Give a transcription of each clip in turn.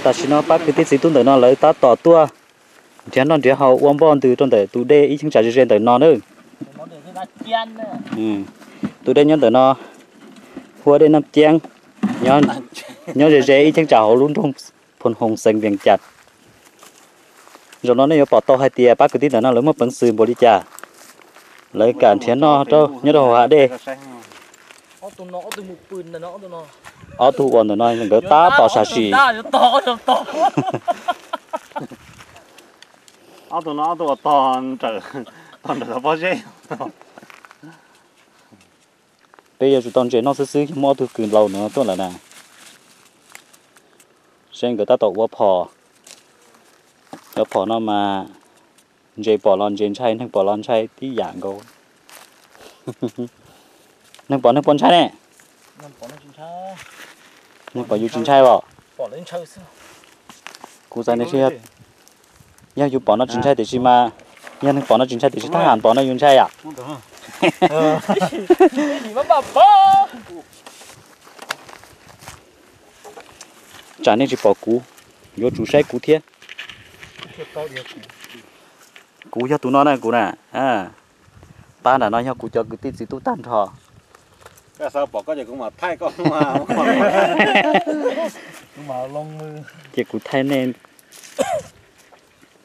Tam sim no pab kwv tij txiv tub ntawm no lawv tab tom tuaj nrhiav noj nrhiav haus ua npoj ntws rau ntawm tus dej ib cheeb tsam ze ze ntawm no na. Tus dej nyob ntawm no hu ua dej Naj Ceeb, nyob ze ze ib cheeb tsam hauv lub nroog Phoos Hoos xeev Vias Cas. Zaum no nej yuav pom tau hais tias pab kwv tij ntawm no lawv muaj peev xwm npaum li cas, lawv kam nrhiav noj nyob rau hauv hav dej. Ob tug uas ntawm no nkawd tab tom sam sim. Ob tug no ob tug uas tog nrawm, tog nrawm tog pob zeb. Peb yuav tsum tau ntses noj xwb xwb, yog muaj ob tug kws laus no tuaj lawm na. Seb nkawd tab tom ua phom. Cov phom no mas ntses pom los ntses ntshai, neeg pom los ntshai tib yam nkaus. Neeg pom neeg puas ntshai ne? Neeg pom yus tsis ntshai os. Kuv xav tias yog yus pom no tsis ntshai tiam sis mas, yog neeg pom no tsis ntshai tiam sis thab ham pom no yus ntshai yom. Tsam nej tsis pom kuv, yuav tsum saib kuv thiab. Kuv yog tus no na, kuv na. Pab nram no yog kuv cov kwv tij txiv tub tag nrho. Ces kuv thaij nej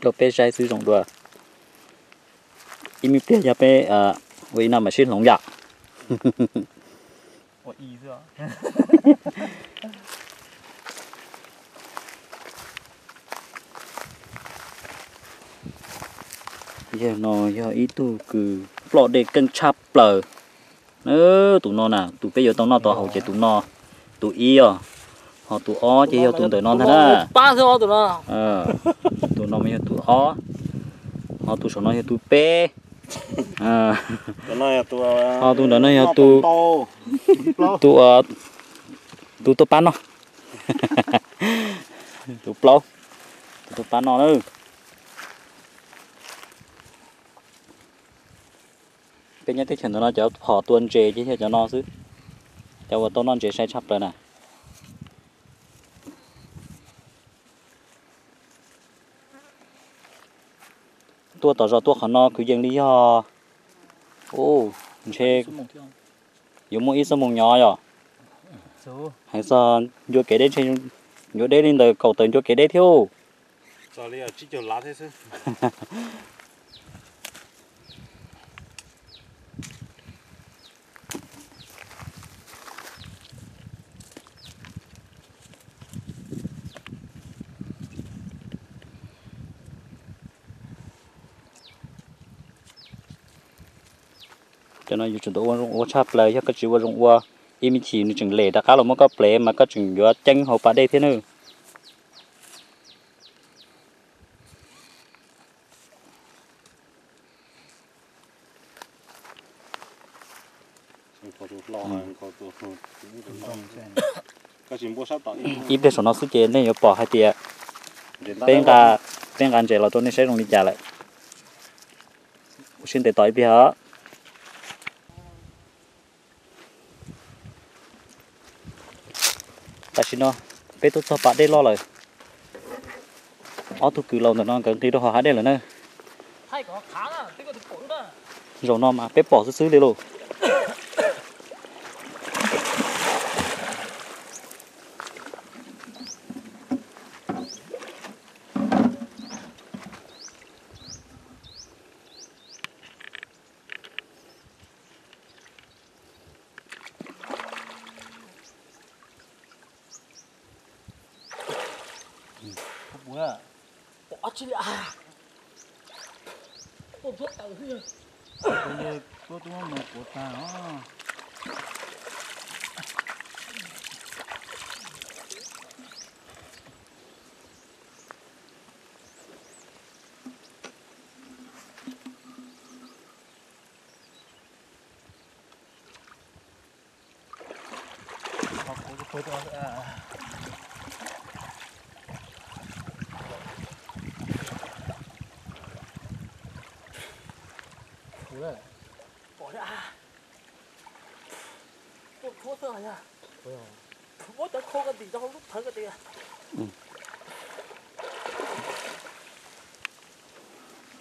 rau peb saib xwb zoo dua. Ib me pliag yog peb ua ib no mam sib hloov yom. Yog no yog ib tug kws ploj dej keej tshaj plaws. Tus no na, tus peb yuav tau noj tau haus ces tus no, tus ib os. Ho tus ob ces yog tus ntawm no ntag na. Tus no mas yog tus ob. Ho tus saum no yog tus peb. Ho tus ntawm no yog tus, tus, tus tuaj pab noj. Tus plaub, tus tuaj pab noj na. Peb nyob teb chaws ntawm no cov phom tua ntses ces yog cov no xwb. Cov uas tau noj ntses sai tshaj plaws na. Tuaj tom zos tuaj qhov no kwv yees li yog, ntshe yuav muaj ib xuab moos nyob yom. Heev txog ncua kev deb ntshe yuav deb li ntawm kaum tawm ncua kev deb thiab. Cov no yuav tsum tau ua zoo ua tshaj plaws, yog koj tsis ua zoo ua, ib me chim nws tseem lem rov qab los muab koj plev mas koj tseem yuav ceeb hauv pas dej thiab nawb. Ib pliag saum no xwb ces nej yuav pom hais tias peb nqa, peb nqa ntses los rau nej saib zoo li cas lawm. Ua siab ntev tos ib pliag os. Tam sim no peb tuaj txog pas dej loj lawm. Ob tug kws laus ntawm no nkawd nqis rau hauv hav dej lawm na. Zaum no mas peb pom xwb xwb li lauj.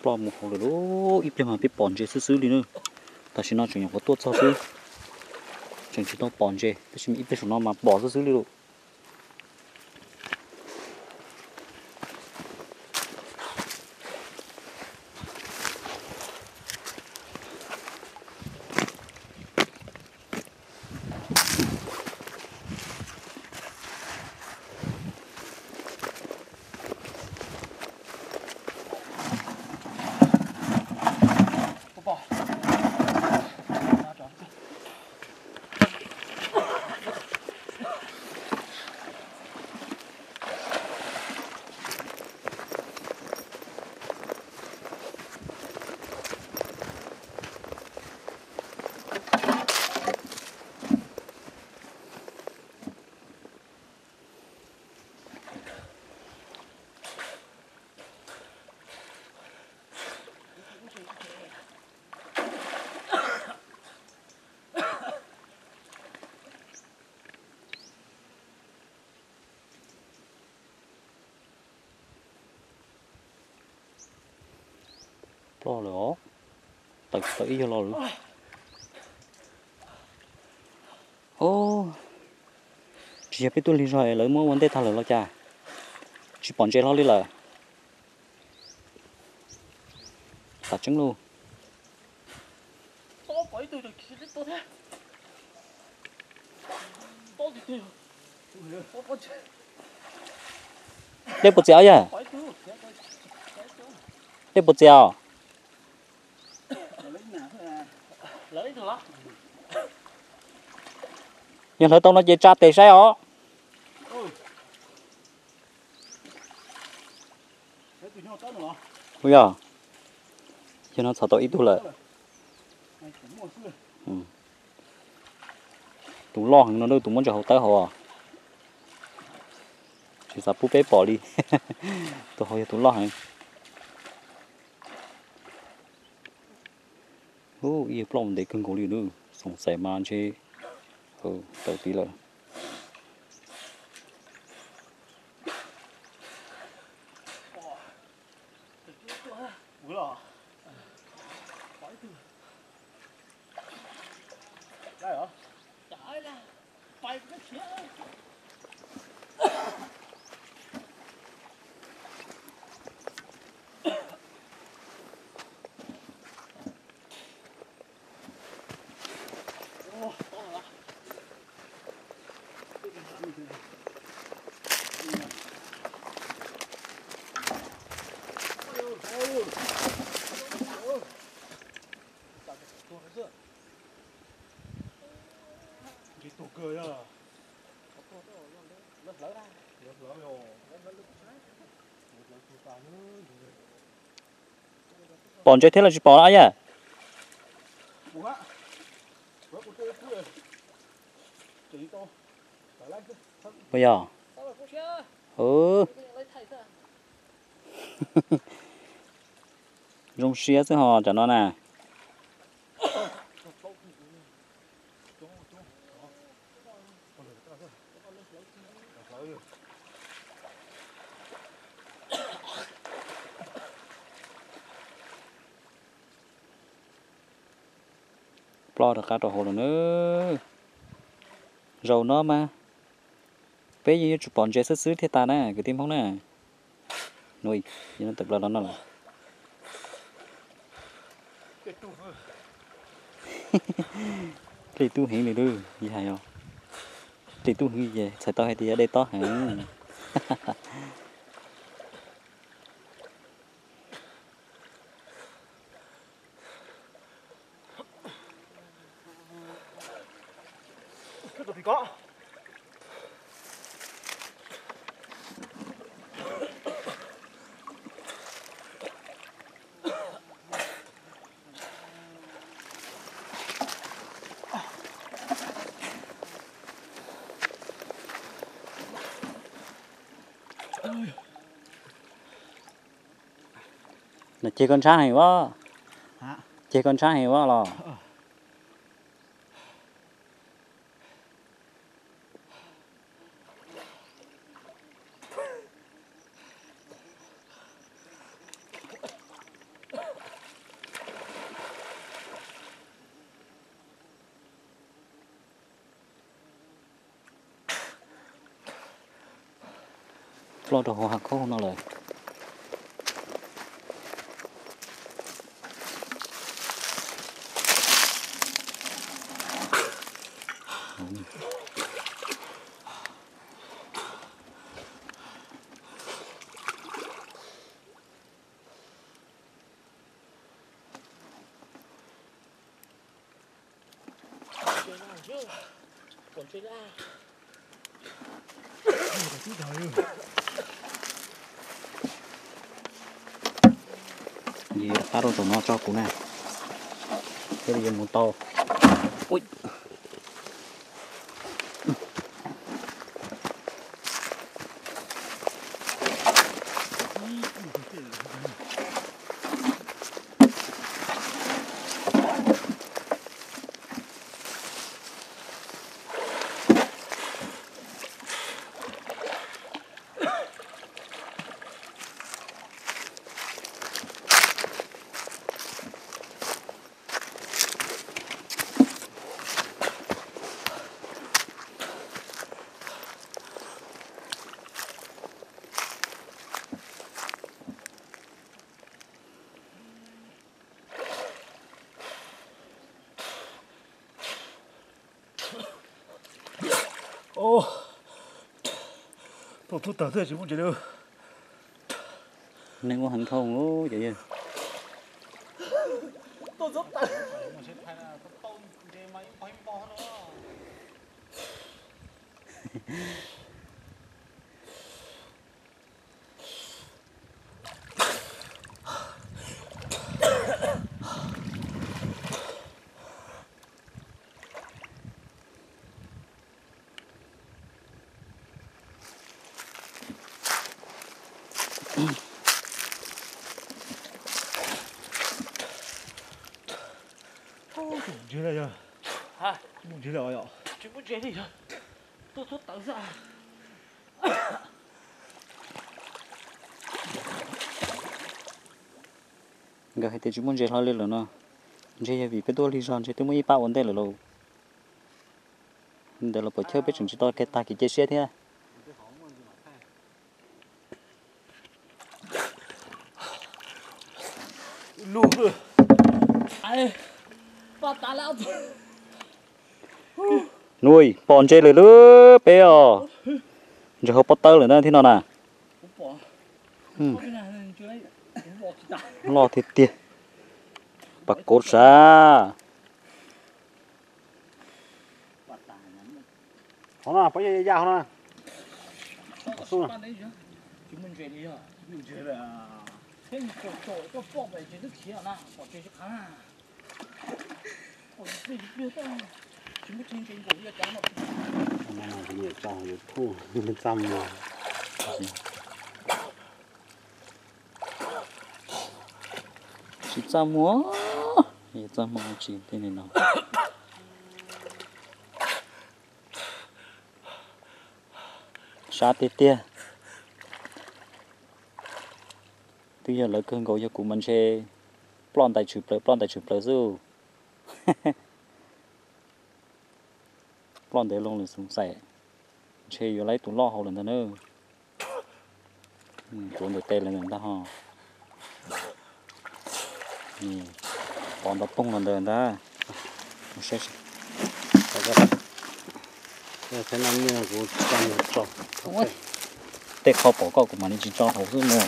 Ploj mus hauv lawm lauj, ib pliag mas peb pom ntses xwb xwb li na. Tam sim no tseem nyuam qhuav tuaj txog xwb, tseem tsis tau pom ntses, tab sis mas ib pliag saum no mas pom xwb xwb li lauj. Ploj lawm os. Tawm tawm ib yag los lawm. Tsis yog peb tuaj lig zog es lawv muab ua ntej tag lawm los cas? Tsis pom ntses hlo li lawm. Tam tseeb lauj. Dej puas txias os yawg? Dej puas txias os? Yog hlawv tau no ces tsa tes saib os. Ua yog, yog no txhom tau ib tug lawm. Tus loj heev no, tus muab ntsaws hauv tawb hauv. Tsis xav pub peb pom li. Tus hauv yog tus loj heev. Ib ploj ntev kawg nkaus li, xoom xaim mas ntshe tawm tid lawm. Pom ntses thiab los tsis pom na yawg? Puas yog? Zoo siab xwb ho tam no na. Ploj rov qab rau hauv lawm na. Zaum no mas peb yeej yuav tsum pom ntses xwb xwb thiaj tas na kwv tij Hmoob na. Tawm plaws los no lawm. Dej tub heev li lawm, yog hais os. Dej tub heev ces txhais tau hais tias yog dej tob heev. Ceg koj ntshab heev as, ceg koj ntshab heev as los. Ploj rau hauv hav khaub no lawm. Yog qab rau saum no tso kuv na, thiaj li yuav mus tau. Tuaj thub tawg thiab tsis muaj ntses li. Neeg ua heev dhau cov yawg. Tsis muaj ntses li yom, tsis muaj ntses li yom, tuaj thub tawg xwb. Nkawd hais tias tsis muaj ntses hlo li lawm no, ntshe yog vim peb tuaj lig zog ntshe twb muaj ib pab ua ntej lawm lauj. Ntawd los pom chawj peb tseem tsis tau tag kev cia siab thiab. Nuj, pom ntses lawm lauj peb os. Ntses hauv pob tawb lawm na thiab no na. Loj tiag tiag. Pas kov sav. Qhov no pab ya ya qhov no. Nyiam tso YouTube txaj muag. Tsis txaj muag, txaj muag tsis tej no. Sab tiag tiag. Twb yog lawv kawg nkaus, yog kuv mas ntshe ploj ntais tshwm plaws ploj ntais tshwm plaws xwb. Ploj ntev loo lawm xav xav ntshe yuav laib tus loj hauv lawm ntag na. Tsuav ntawm tes lawm ntag ho. Pov ntov poog los ntawd ntag. Saib, tej qho pom koj kuv mam li tsis tso hauv xwb no.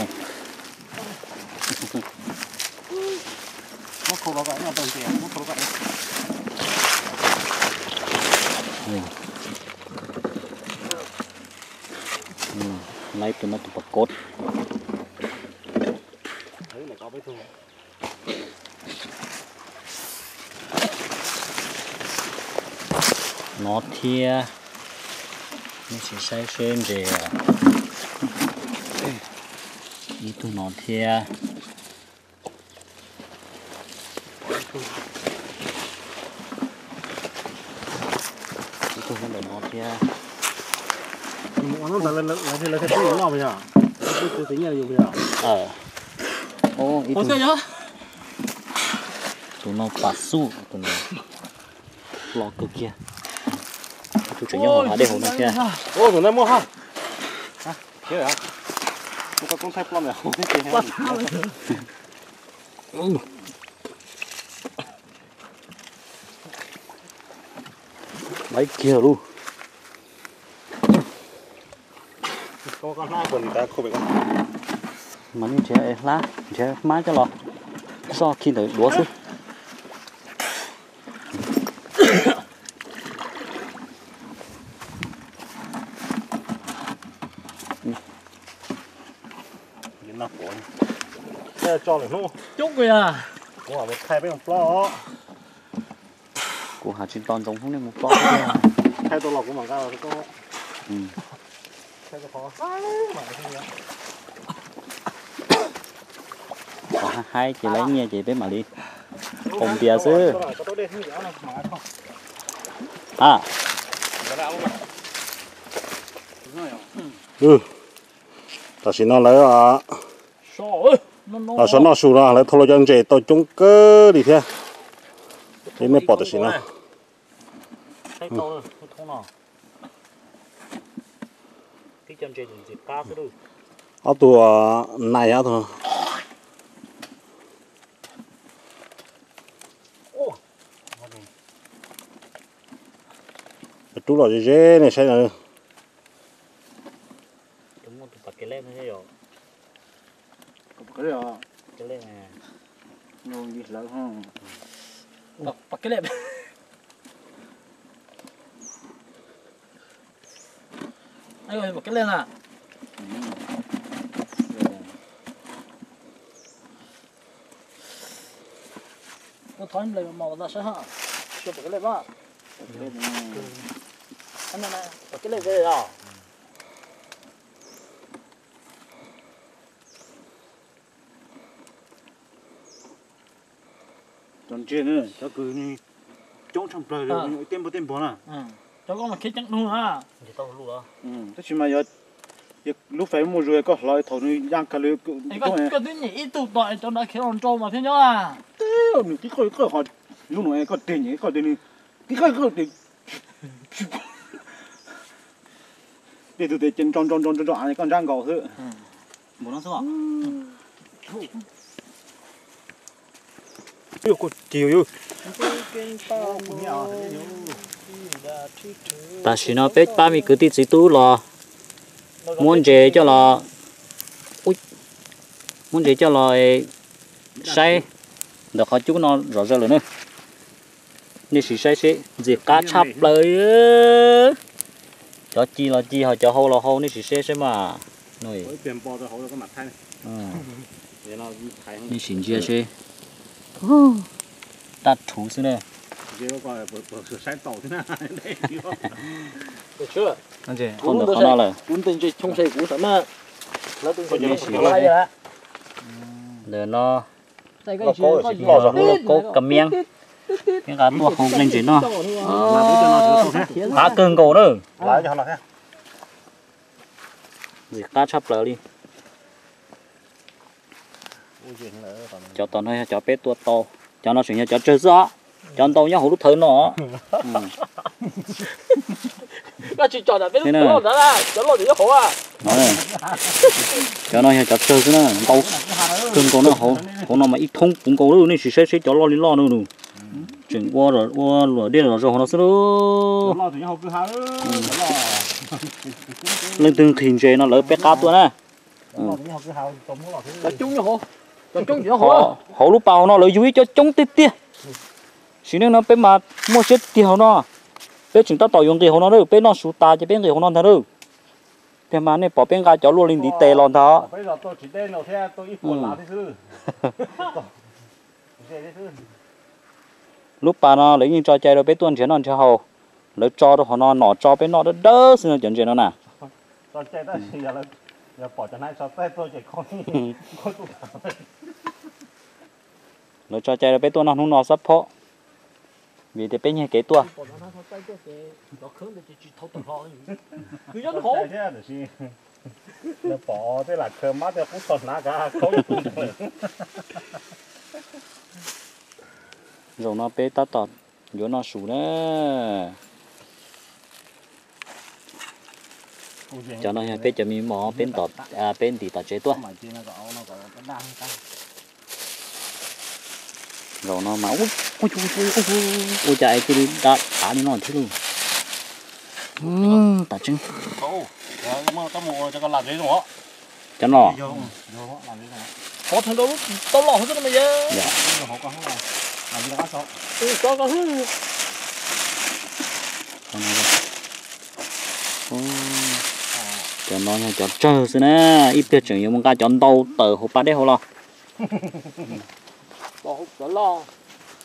Laib tus no tus pas kov. No thiab, nej sim saib seb ntses os. Ib tug no thiab. Ib tug ntawm no thiab. Tus no pas xuj, tus no loj kawg kiag. Ib tug tseem nyob hauv hav dej hauv no thiab. Tus no muaj ha. Koj koob thaij ploj ntawm hauv thiab ces. Laiv kiag lub. Mas nej nrhiav hlab, nrhiav hmab coj los soj khi ntawm duav xwb. Coob kawg. Kuv hais tsis nto ntsoov hnub nej mus plob. Thaij tau los kuv mam nqa los rau koj. Qhov haib ces lawv nyiaj ces peb mam li qaug npias xwb. A, tam sim no lawv los so noj su no lawv thau los cov ntses tau coob kawg li thiab. Li nej pom tam sim no. Ob tug nais ob tug. Rub los ze ze nej saib na. Koj thov nplaim mos mos saib ha. Xyov pom kev lej pab. Pom kev lej os. Cov ntses na, cov kws coob tshaj plaws li, tej npog tej npog na. Cov koj mas khiav ceev dua na. Tab sis mas yog lub fais muaj zug koj hlawv thaum nws ya kawg li. Koj twb nyiam ib tug tom cov nrad khiav los nrau mas thiaj nyob. Nws qib qawj qawj qhov lub no koj tiag nyiam qawj tiag nws qib qawj qawj tiag. Tej tug tes nrau nrau nrau nrau av koj nrab nkaus xwb. Tam sim no peb pab me kwv tij txiv tub los muab ntses coj los, muab ntses coj los saib ntawm qhov cub no zom zaws lawm na. Nej sim saib seb ntxim qab tshaj plaws. Cov ci los ci ho cov hau los hau, nej sim saib seb mas. Nej sim ntsia seb. Taj rhuv xwb na. Hau ntawm qhov no lawm. Ntawm no, lauj kaub kamiab. Peb nqa tuaj hau nqe ntses noj. Qab kawg nkaus na. Ntxim qab tshaj plaws li. Cov tom no yog cov peb tua tau. Cov no tseem yog cov tsawg xwb os. Cov ntau nyob hauv lub thawv no. Cov no yog cov tsawg xwb na, ntau kawg nkaus na, hauv no mas ib thoob puv nkaus lawm, nej sim saib seb cov loj li loj no. Tseem ua ua luam dej los zog hauv no xwb lauj. Leej twg nqhis ntses no lawv peb qab tuaj na. Hauv lub pas hauv no lawv yug ib co coob tiag tiag. Sim neej no peb mas muaj siab tiag hauv no. Peb tseem tab tom yuav nqis hauv no na, peb noj su tas ces peb nqis hauv no ntag lauj. Tiag mas nej pom peb nqa cov luaj li ntiv tes los ntag. Lub pas no lawv yeej tso cai rau peb tuaj nrhiav noj nrhiav haus. Lawv tso rau hauv no nom tso peb noj dawb dawb xwb no cov ntses no na. Lawv tso cai rau peb tuaj noj hnub no xab phob, vim tias peb nyiag kev tuaj. Zaum no peb tab tom yuav noj su na. Cov no yog peb cov me mov peb ntim tom tsev tuaj. Zaum no mas ua cas es cia li dav dav li no thiab lauj. Tam tseeb. Cov no. Cov no yog cov tsawg xwb na, ib pliag tseem yuav mus nqa cov ntau tawm hauv pas dej hauv los.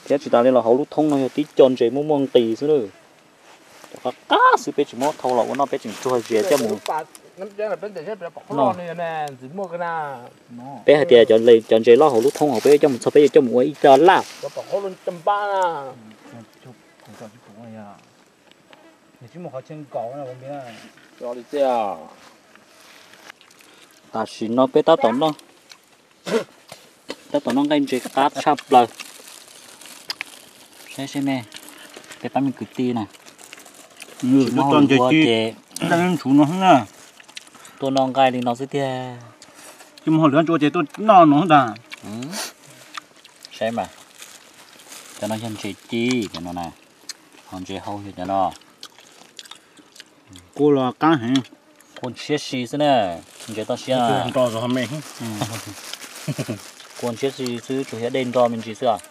Thiab tsis tas li los hauv lub thoob no yog tib co ntses muaj muaj nqis xwb na. Cov qab qab xwb peb tsis muab thau los ua noj, peb tseem tsuag zias coj mus. Peb hais tias cov ntses loj hauv lub thoob hauv peb coj mus txog peb yuav coj mus ua ib co laj. Tam sim no peb tab tom noj, tab tom noj nqaij ntses qab tshaj plaws. Saib seb nej, peb pab me kwv tij na, tsis muaj hauj lwm ua ces tuaj noj nqaij li no xwb tiag. Tsis muaj hauj lwm ua ces tuaj noj no ntag. Saib mas, cov no yog ntses ci cov no na, ho ntses hau yog cov no. Kua los qab heev. Kua ntshiab si xwb na, ntses toj siab. Kua ntshiab si xwb, tsuas yog dej nro me ntsis xwb os.